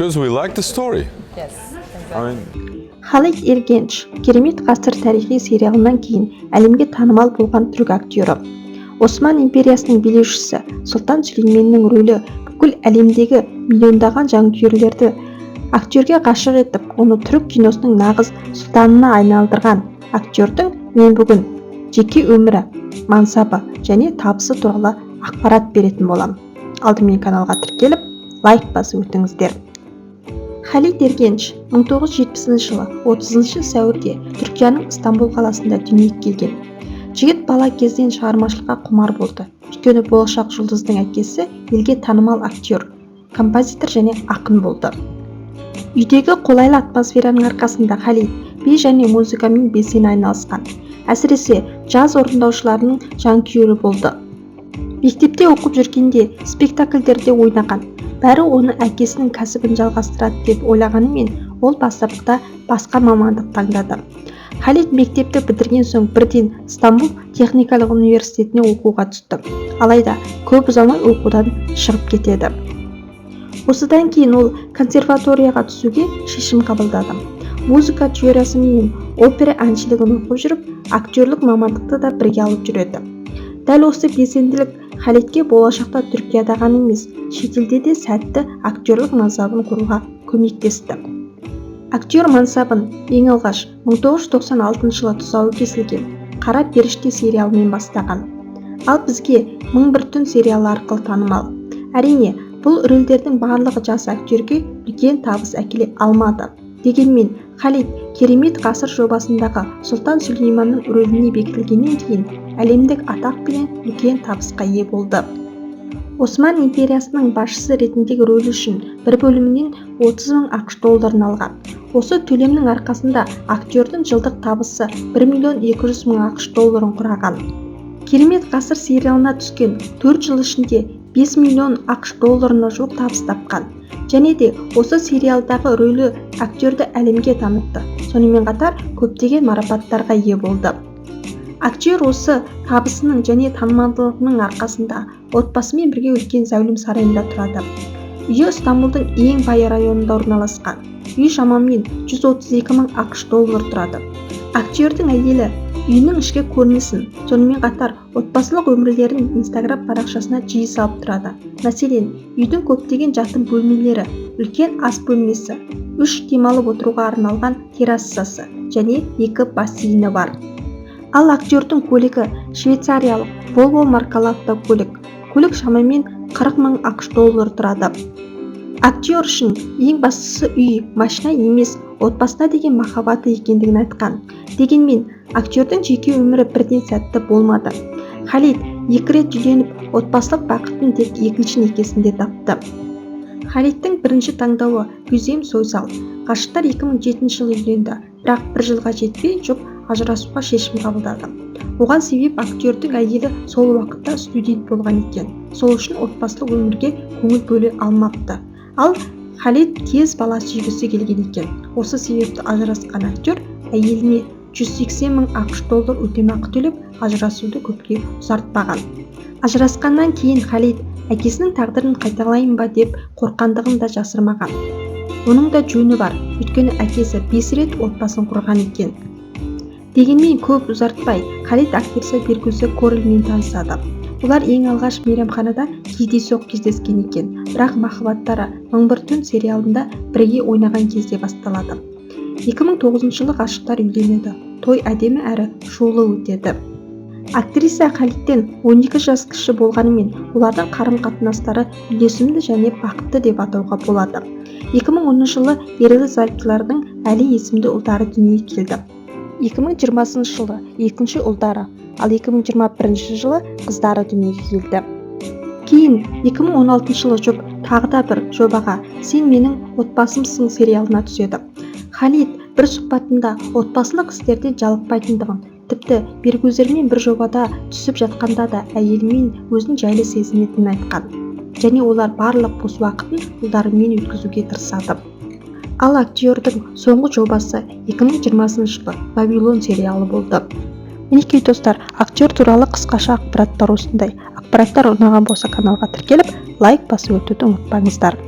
Because we like the story. Yes, exactly. I mean, Халит Эргенч «Керемет ғасыр» тарихи сериалынан кейін әлемге танымал болған түрік актері. Осман империясының билеушісі Сұлтан Сүлейменнің рөлі бүкіл әлемдегі миллиондаған жанкүйерлерді актерге ғашық етіп, оны түрік киносының нағыз сұлтанына айналдырған актердің мен бүгін жеке өмірі, мансабы және табысы туралы ақпарат беретін боламын. Алдымен каналға тіркеліп, лайк басып өтіңіздер. Халит Эргенч 1970 жылы 30 сәуірде Түркияның Стамбул қаласында дүниеге келген. Жігіт бала кезден шығармашылыққа құмар болды. Өйткені болашақ жұлдыздың әкесі елге танымал актер, композитор және ақын болды. Үйдегі қолайлы атмосфераның арқасында Халит би және музыкамен белсене айналысқан. Әсіресе джаз орындаушыларының жанкүйері болды. Мектепте оқып жүргенде спектакльдерде ойнаған. Бәрі оны әкесінің кәсібін жалғастырады деп ойлағанымен, ол бастапқыда басқа мамандық таңдады. Халит мектепті бітірген соң бірден Стамбул техникалық университетіне оқуға түсті. Алайда көп ұзамай оқудан шығып кетеді. Осыдан кейін ол консерваторияға түсуге шешім қабылдады. Музыка теориясы мен опера әншілігін оқып жүріп, актерлік мамандықты да бірге алып жүреді. Дәл осы белсенділік Халитке болашақта Түркияда ғана емес, шетелде де сәтті актерлік мансабын құруға көмектесті. Актер мансабын ең алғаш 1996 жылы тұсауы кесілген «Қара періште» сериалымен бастаған. Ал бізге «Мың бір түн» сериалы арқылы танымал. Әрине, бұл рөлдердің барлығы жас актерге үлкен табыс әкеле алмады. Дегенмен Халит «Керемет ғасыр» жобасындағы Сұлтан Сүлейманның рөліне бекітілгеннен кейін әлемдік атақ пенен үлкен табысқа ие болды. Осман империясының басшысы ретіндегі рөлі үшін бір бөлімінен 30 мың АҚШ долларын алған. Осы төлемнің арқасында актердің жылдық табысы 1 миллион 200 мың АҚШ долларын құраған. «Керемет ғасыр» сериалына түскен 4 жыл ішінде 5 миллион АҚШ долларына жуық табыс тапқан. Және де осы сериалдағы рөлі актерді әлемге танытты. Сонымен қатар көптеген марапаттарға ие болды. Актер осы табысының және танымалдылығының арқасында отбасымен бірге үлкен зәулім сарайында тұрады. Үйі Стамбулдың ең бай районында орналасқан. Үй шамамен 132 мың АҚШ доллар тұрады. Актердің әйелі үйінің ішкі көрінісін, сонымен қатар отбасылық өмірлерін Инстаграм парақшасына жиі салып тұрады. Мәселен, үйдің көптеген жатын бөлмелері, үлкен ас бөлмесі, үш демалып отыруға арналған террасасы және екі бассейні бар. Ал актердің көлігі швейцариялық Volvo маркалы автокөлік. Көлік шамамен 40 мың АҚШ доллары тұрады. Актер үшін ең бастысы үй, машина емес, отбасына деген махаббаты екендігін айтқан. Дегенмен актердің жеке өмірі бірден сәтті болмады. Халит екі рет үйленіп, отбасылық бақытын тек екінші некесінде тапты. Халиттің бірінші таңдауы Гюзем Сойсал. Ғашықтар 2007 жылы үйленді, бірақ бір жылға жетпей жұп ажырасуға шешім қабылдады. Оған себеп актердің әйелі сол уақытта студент болған екен. Сол үшін отбасылық өмірге көңіл бөле алмапты. Ал Халит тез бала сүйгісі келген екен. Осы себепті ажырасқан актер әйеліне 180 мың АҚШ доллар өтемақы төлеп, ажырасуды көпке ұзартпаған. Ажырасқаннан кейін Халит әкесінің тағдырын қайталайын ба деп қорыққандығын да жасырмаған. Оның да жөні бар, өйткені әкесі 5 рет отбасын құрған екен. Дегенмен көп ұзартпай Халит актриса Бергүзе Корельмен танысады. Олар ең алғаш мейрамханада кездейсоқ кездескен екен, бірақ махаббаттары «Мың бір түн» сериалында бірге ойнаған кезде басталады. 2009 жылы ғашықтар үйленеді. Той әдемі әрі шулы өтеді. Актриса Халиттен 12 жас кіші болғанымен, олардың қарым-қатынастары үйлесімді және бақытты деп атауға болады. 2010 жылы ерлі зайыптылардың Әли есімді ұлдары дүниеге келді. 2020 жылы екінші ұлдары, ал 2021 жылы қыздары дүниеге келді. Кейін 2016 жылы жұп тағы да бір жобаға, «Сен менің отбасымсың» сериалына түседі. Халит бір сұхбатында отбасылық істерден жалықпайтындығын, тіпті Бергүзермен бір жобада түсіп жатқанда да әйелімен өзін жайлы сезінетінін айтқан. Және олар барлық бос уақытын ұлдарымен өткізуге тырысады. Ал актердің соңғы жобасы 2020 жылы «Вавилон» сериалы болды. Мінекей, достар, актер туралы қысқаша ақпараттар осындай. Ақпараттар ұнаған болса, каналға тіркеліп, лайк басып өтуді ұмытпаңыздар.